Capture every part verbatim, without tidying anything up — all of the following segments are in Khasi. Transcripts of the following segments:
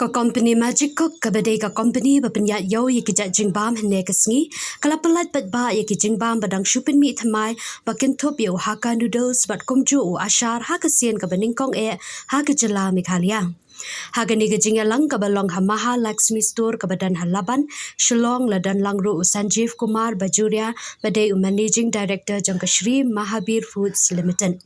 Ka kompani Magic Cook, kaba dei ka kompani ba pynïaid ïew ïa ki jait jingbam hynne ka sngi, ka la pyllait paidbah ïa ki jingbam ba dang shu pynmih thymmai ba kynthup ïa u Hakka Noodles bad kumjuh u Ashar ha ka sien kaba nyngkong eh ha ka jylla Meghalaya. Ha kane ka jingïalang kaba long ha Maha Laxmi Store kaba don ha Laban, Shillong, la don lang ruh u Sanjeev Kumar Bajoria, ba dei u Managing Director jong ka Shree Mahabir Foods Limited.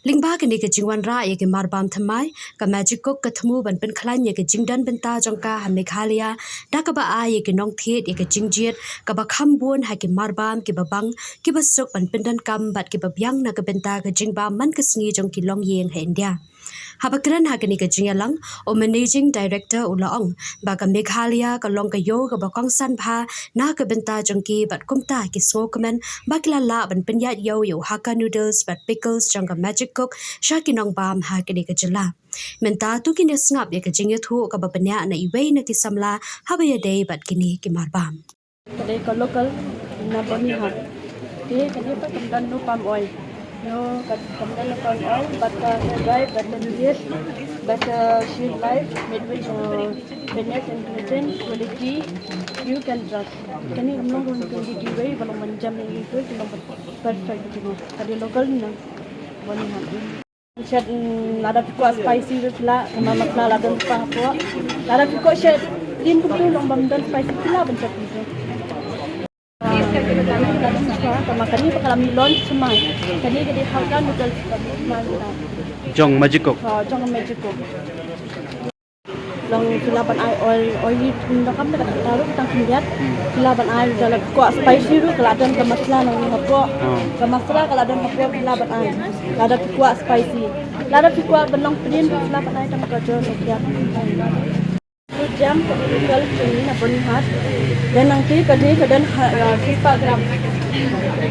Lyngba kane ka jingwanrah ïa ki marbam thymmai, ka Magic Cook ka thmu ban pynkhlaiñ ïa ka jingdon bynta jong ka ha Meghalaya da kaba ai ïa ki nongthied ïa ka jingjied kaba kham bun ha ki marbam kiba bang, kiba suk ban pyndonkam bad kiba biang na ka bynta ka jingbam man ka sngi jong ki longïing ha India. Haba kren ha kane ka jingïalang, u Managing Director u la ong ba ka Meghalaya ka long ka ïew kaba kongsan bha na ka bynta jong ki bad kumta ki sngewkmen ba ki la lah ban pynïaid ïew ïa u Hakka Noodles bad pickles jong ka Magic Cook sha ki nongbam ha kane ka jylla. Mynta to ngin ïa sngap ïa ka jingïathuh kaba bniah na iwei na ki samla haba ïadei bad kine ki marbam. Ka dei ka local na Byrnihat. Te ka dei pat kam don no palm oil. No, ka, kam don no palm oil, butter, dry butter, yes, butter, shelf life, made with, uh, fitness and gluten, quality, you can trust. Kane kam long ruh ka dei kiwei ba long ban jam ïa kiwei ki long perfect, you know. Ka dei local na Byrnihat. Shet, mm, lada phi kwah spicy ruh phi lah, namar masala la don hapoh. Lada phi kwah shet, dim kumtu long bym don spicy phi lah ban shet kumtu. Ah, namar kane ba ka la mih launch thymmai. Kane ka dei Hakka noodles ka mih thymmai. Jong Magic Cook. Oh, jong Magic Cook. Long phi lah ban ai oil, oily, mm, da kam da kata ruh tang khyndiat. Phi lah ban ai da la kwah spicy ruh ka la don ka masala nang hapoh. Ah. Ka masala ka la don hapoh phi lah ban ai. Lada phi kwah spicy. Lada phi kwah ban long plain ruh phi lah ban ai tang ka jor khyndiat. Fruit jam ka dei local jong ngi na Byrnihat. Don nangta ka dei ka don ha, ah, three spah gram.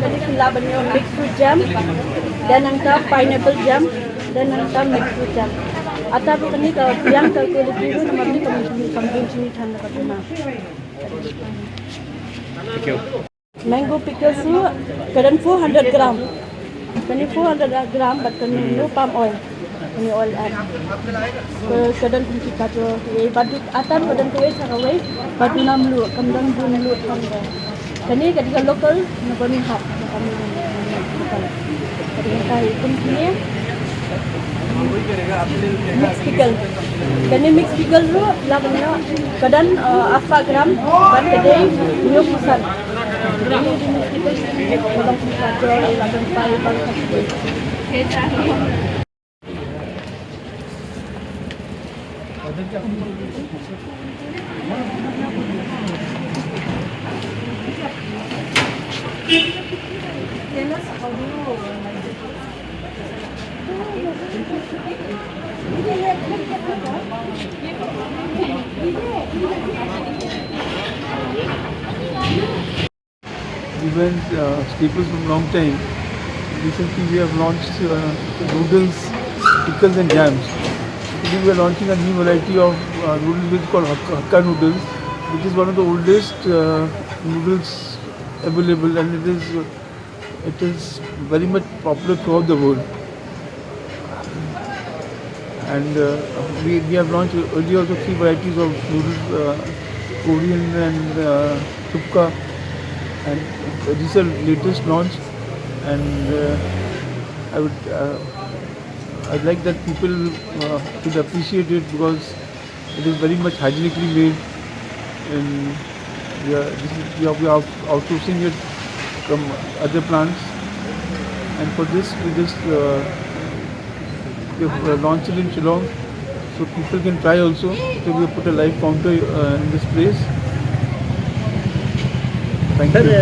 Ka dei phi lah ban ïoh mixed fruit jam. Don nangta pineapple jam. Don nangta mixed fruit jam. Ata ruh kane ka biang ka quality ruh namar kane ka bun jingmut, ka bun jingmut than ka tuna. Thank you. Mango pickles ruh ka don four hundred gram. Kane four hundred gram bad kane no palm oil. Kane oil add. Ka, ka don kum ki kajor, eh, bad ata ruh ka don kawei sa kawei, bad duna mluh, kam don bun mluh than ka. Kane ka dei ka local na Byrnihat, ka dei ka local. Ka dei ka kum kine mixed pickle. Kane mixed pickle ruh la ban ïoh ka don, eh, arspah gram bad ka dei hynñiewphew san. Kane dei mixed pickle, ka long ka jor, la don pai, la don pai. We were, uh, staples from long time. Recently, we have launched, uh, noodles, pickles, and jams. Today, we are launching a new variety of, uh, noodles, which is called Hakka, Hakka noodles, which is one of the oldest, uh, noodles available, and it is, uh, it is very much popular throughout the world. And, uh, we, we have launched earlier also three varieties of noodles, uh, Korean and, uh, thupka, and these are latest launch. And, uh, I would, uh, I'd like that people, uh, should appreciate it because it is very much hygienically made, and we are, this is, we are, we are outsourcing it from other plants. And for this, we just, uh, we have, uh, launched it in Shillong, so people can try also. So we have put a live counter, uh, in this place. Thank you.